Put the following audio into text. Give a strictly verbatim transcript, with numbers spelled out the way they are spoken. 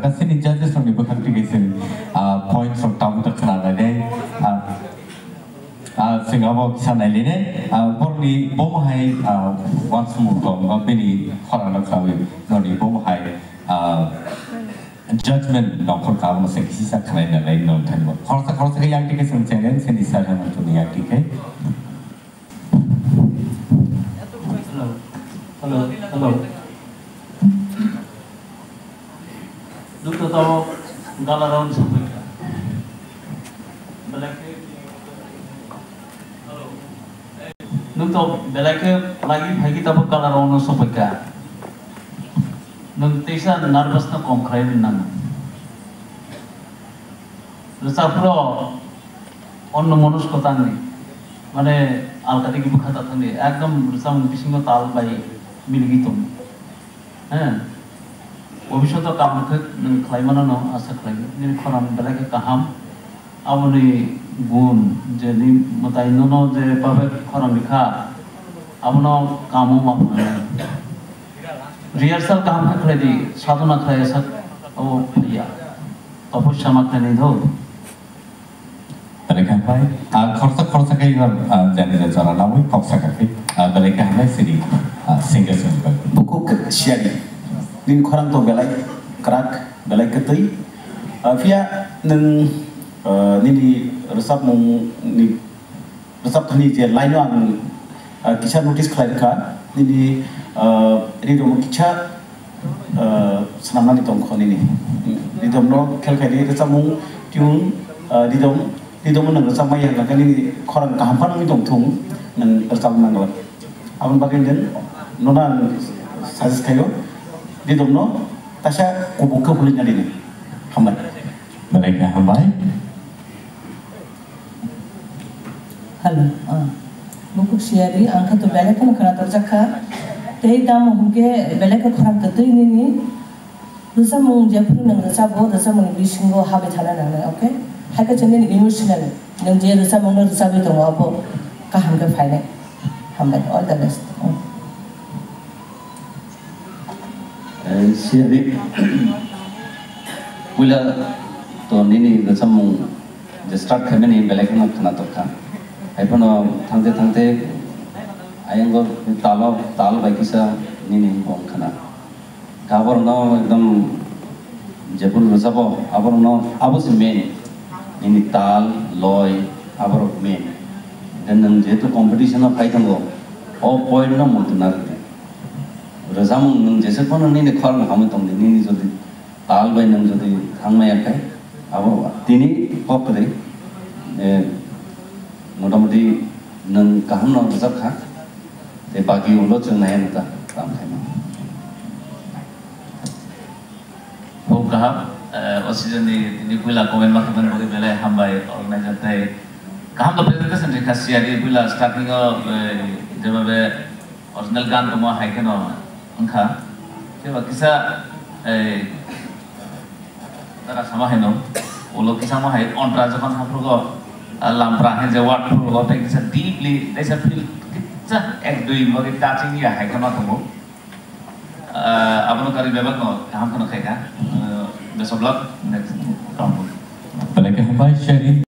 Chini judges rokni bwkhak twi kaisa, ah, points rok tabuk ta khna nai nai. Ah, ah, chwng abo kisa nai le ne. Ah, borokni bomo hai, ah, uansukmung tong ba bini khorang no khlawi norokni bomo hai, ah, judgment nongkhor ka abo se kisa khna nai nai nong thani bo. Khoroksa khoroksa khe yang twi kaisa channel chini sir Hemant ni yang twi khe. Hello. Hello. Hello. Nukto tabo gala round samphaikha. Belai khe, hello. Nukto belai khe lagi phaikhe tabo gala round no samphaikha. Nwng teisa nervous no kom khlai nang. Rwchapro onno monosko tangni, mane alkati ki bwkha ta thangni, ekdom rwchapmung bisingo tal bai miligi tong. He, obishoto kaham khe nwng khlai mano no asa khlai, nini khorang belai khe kaham, aboni gun je ni mwtai nono je babe khorang rikha, abono kamo ma phunai. Rehearsal kaham khe khlai di, sadhana khlai sak abo phaiya. Tapossa ma khlainai do. Belai khe hambai. Ah, khoroksa khoroksa khe, ah, jani jani jora nawi kok saka khe. Ah, belai khe hambai siri, ah, singer song bai. Bukhuk siyari. Nini khorang to belai kwrak, belai kwtwi. Ah, phiya nwng, ah, nini rwchapmung ni rwchapthani je line o ang, ah, kisa notice khlai rwkha, nini, ah, rhythm o kisa, ah, swnamnani tongkho nini. Rhythm no khel khai di, rwchapmung tune, ah, rhythm, rhythm no rwchapmaya hwnkha khe nini khorang kaham phano wngwi tongthung, nwng rwchapna nangla. Aboni bagwi nwng nono ang suggest khaio, rhythm no kaisa kubuk khe hwnwi nadi nini. Hambai. Belai khe hambai. Hello, ah. Bukhuk siyari, ang khe to belai kheno khwnatorjak kha. Tei tamo hwnkhe belai khe khorang kwtwi nini rwchapmung jephuru nwng rwchabo, rwchapmungni bisingo habwi thana nangnai, okay? Hai khe chwng nini emotional, nwng je rwchapmungno rwchabwi tongo, abo kaham khe phainai. Hambai, all the best. Eh, siyari. Puila to nini rwchapmung je start khaimani belai kheno khwnatok kha. Haiphano thangte thangte ayang go talo, tal bai kisa nini wng khna. Aborokno ekdom jephuru rwchabo, aborokno abo se main. Nini tal, loi, aborok main. Then nwng jehetu competition o phai tongo, o point no muitu narwkdi. Rwchapmung nwng jesuk phano nini khorang hamwi tongdi, nini jodi tal bai nwng jodi thangmaya khe, abo tini kok kwrwi, eh, motamoti nwng kaham no rwchap kha, tei baki ulo chwng nai ano ta, tamo khaima. Khub kaham, eh, o season ni tini puila comment ma khaimani bagwi belai hambai organizer tei kaham to presentation rikha siyari puila starting o, eh, jebabe original gan tongma hai kheno wngkha. Phiya ba kisa, eh, tara sama hai no, ulo kisa ma hai ontra jokhon haphrugo, ah, lampra hai je word phrugo tei kisa deeply, tei kisa feel kisa ek dui bagwi touching ya hai kheno tongo. Ah, abono karwi bebak no kaham kheno khaikha. Ah, best of luck next round. Belai khe hambai, Sherry.